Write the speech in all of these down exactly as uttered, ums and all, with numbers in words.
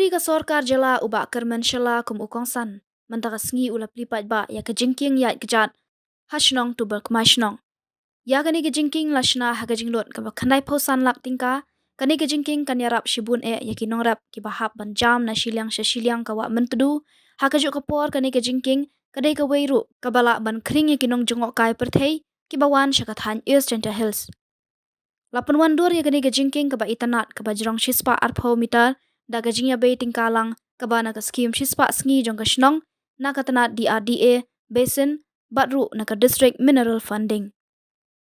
Ka sorkar jylla u Bah Kyrmen Shylla kum u kongsan mynta ka sngi u la plie paidbah ïa ka jingkieng ïaid kjat ha shnong Tuber Kmai Shnong. Ïa kane ka jingkieng la shna ha ka jinglut kaba khyndai phew san lak tyngka. Kane ka jingkieng kan ïarap shibun eh ïa ki nongrep kiba hap ban jam na shiliang sha shiliang ka wah Myntdu. Ha kajuh ka por kane ka jingkieng ka dei kawei ruh kaba lah ban khring ïa ki nongjngohkai pyrthei kiba wan sha ka thaiñ East Jaintia Hills. La pynwandur ïa kane ka jingkieng kaba itynnad kaba jrong shispah arphew meter da ka jingïabei tyngka lang kaba na ka skhim shispah sngi jong ka shnong, na ka tnat D R D A, Basin, bad ruh na ka District Mineral Funding.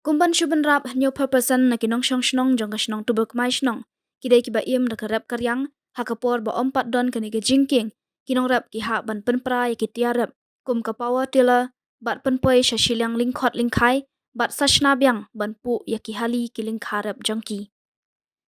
Kum ban shu bynrap, hynñiewphew percent na ki nongshong shnong jong ka shnong Tuber Kmai Shnong ki dei kiba im da ka rep ka riang. Ha ka por ba ym pat don kane ka jingkieng, ki nongrep ki hap ban pynpra ïa ki tiar rep kum ka power tiller bad pynpoi sha shiliang lyngkhot lyngkhai bad sa shna biang ban puh ïa ki hali ki lyngkha rep jong ki.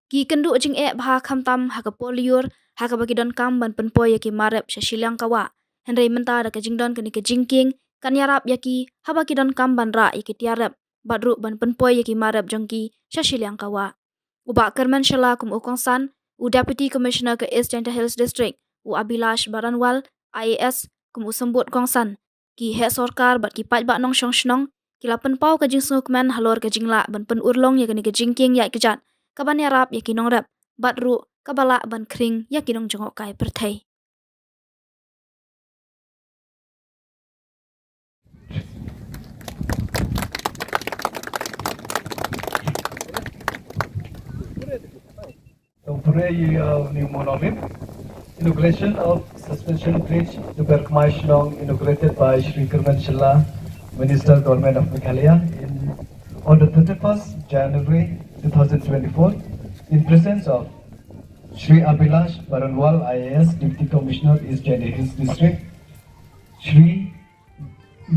Ki kynduh jingeh bha khamtam ha ka por lyiur ha kaba ki donkam ban pynpoi ïa ki mar rep sha shiliang ka wah. Hynrei mynta da ka jingdon kane ka jingkieng kan ïarap ïa ki haba ki donkam ban rah ïa ki tiar rep bad ruh ban pynpoi ïa ki mar rep jong ki sha shiliang ka wah. U Bah Kyrmen Shylla kum u kongsan, u Deputy Commissioner ka East Jaintia Hills District, u Abhilash Baranwal, I A S, kum u symbud kongsan, ki heh sorkar bad ki paidbah nongshong shnong ki la pynpaw ka jingsngewkmen halor ka jinglah ban pynurlong ïa kane ka jingkieng ïaid kjat kaban ïarap ïa ki nongrep bad ruh kaba lah ban khring ïa ki nongjngohkai pyrthei. Tongpure yu ni monolith. Inauguration of suspension bridge to Berkmai Shnong, inaugurated by Shri Kyrmen Shylla, Minister, Government of Meghalaya, in, on the thirty-first January two thousand twenty-four, in presence of Shri Abhilash Baranwal, I A S, Deputy Commissioner, East Jaintia Hills District, Shri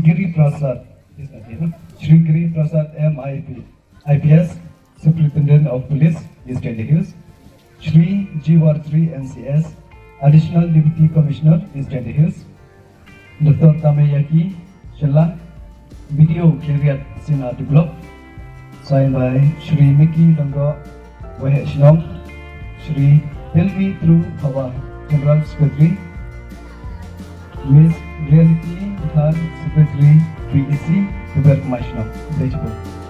Giri Prasad, is that him? Shri Giri Prasad, M I P, I P S, Superintendent of Police, East Jaintia Hills, Shri G Wartri, N C S, Additional Deputy Commissioner, East Jaintia Hills, Doctor Tameyaki Shylla, B D O Khliehriat C and R D Block, signed by Shri Mickey Lyngdoh, Waheh Shnong, Shri Hilmi Tru Hawa, General Secretary, Miss Reality Bukhar, Secretary, B E C, Tuber Kmai Shnong. Thank you.